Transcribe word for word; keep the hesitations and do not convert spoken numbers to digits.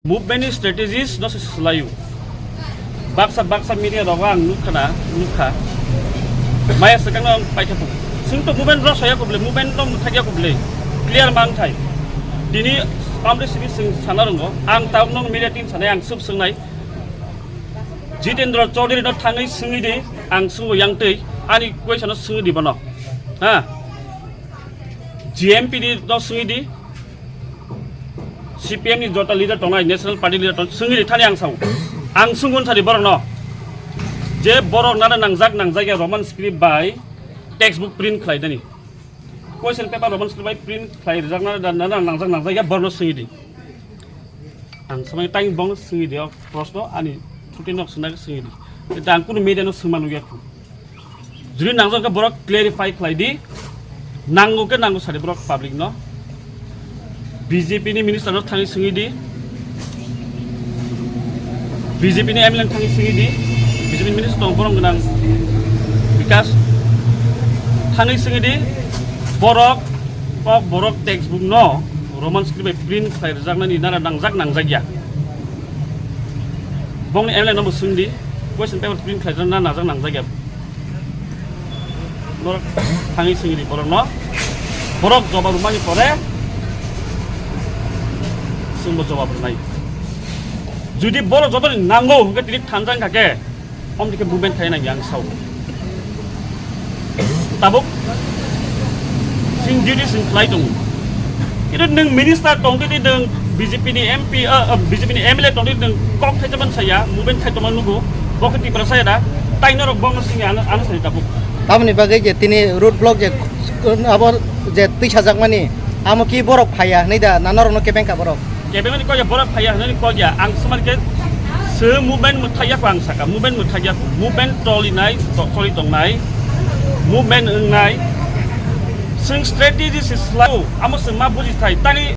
Movement ni strategies no se swlaio. Baksa baksa media rogo ang nukha na, nukha. Maya swkang no ang paikha phung. Swng to movement ro soya kuble, movement no muthakya kuble. Clear mang thai. Tini pamre sibi swng sana rongo. Ang tauk no media team sana ang sub swngnai. Jitendra Chaudhary no thangwi swngwi di, ang swngbo yang twi, ani question no swngwi di bono. Ha? G M P ni no swngwi di, C P M ni jota leader tongnai, National Party leader tong, swngwi di thani ang sao. Ang swngwi sadi borok no. Je borok nana nangjak nangjak ya Roman script bai textbook print khlai dani. Question paper Roman script bai print khlai rijak nana, nana nangjak nangjak ya borok no swngwi di. Ang samai tang bong swngwi di, o proshno ani thutwi nok swngna swngwi di. Tei ang kunu media no swngma nugya khu. Juri nangjak khe borok clarify khlai di. Nango khe nango sadi borok public no. B J P ni minister no thangwi swngwi di. B J P ni M L A no thangwi swngwi di. B J P ni minister tong borok gwnang Bikas. Thangwi swngwi di. Borok, kok borok textbook no Roman script bai print khlai rwjaknani nana nangjak nangjak ya. Bongni M L A no bo swng di, question paper print khlai rwjakna nangjak nangjak ya. Norok thangwi swng di borok no. Borok jawab rwmani pore swngbo jawab rwnai. Judi borok jotoni nango hwnkhe tini thanjak kha khe, omni khe movement khai nang yang sao. Tabuk sing duty sing khlai tongo. Kintu nwng minister tongdi di nwng B J P ni M P, ah, ah, B J P ni M L A tongdi di nwng kok thai jaman saya, movement khai tongma nugo, bo khe Tripura saya da, tai norok bo no sing ano, ano sani tabuk. Tamoni bagwi je tini road block je, abo je twi sajakmani, amo ki borok phaiya hwnwi da, na norokno kebeng ka borok? Kebengmani kok ya borok phaiya hwnwi kok ya, ang swmani khe se movement mwthai ya ang saka, movement mwthai ya, movement choli nai, to-, choli tongnai, movement wngnai, swng strategy se slai, amo swng ma buji thai, tani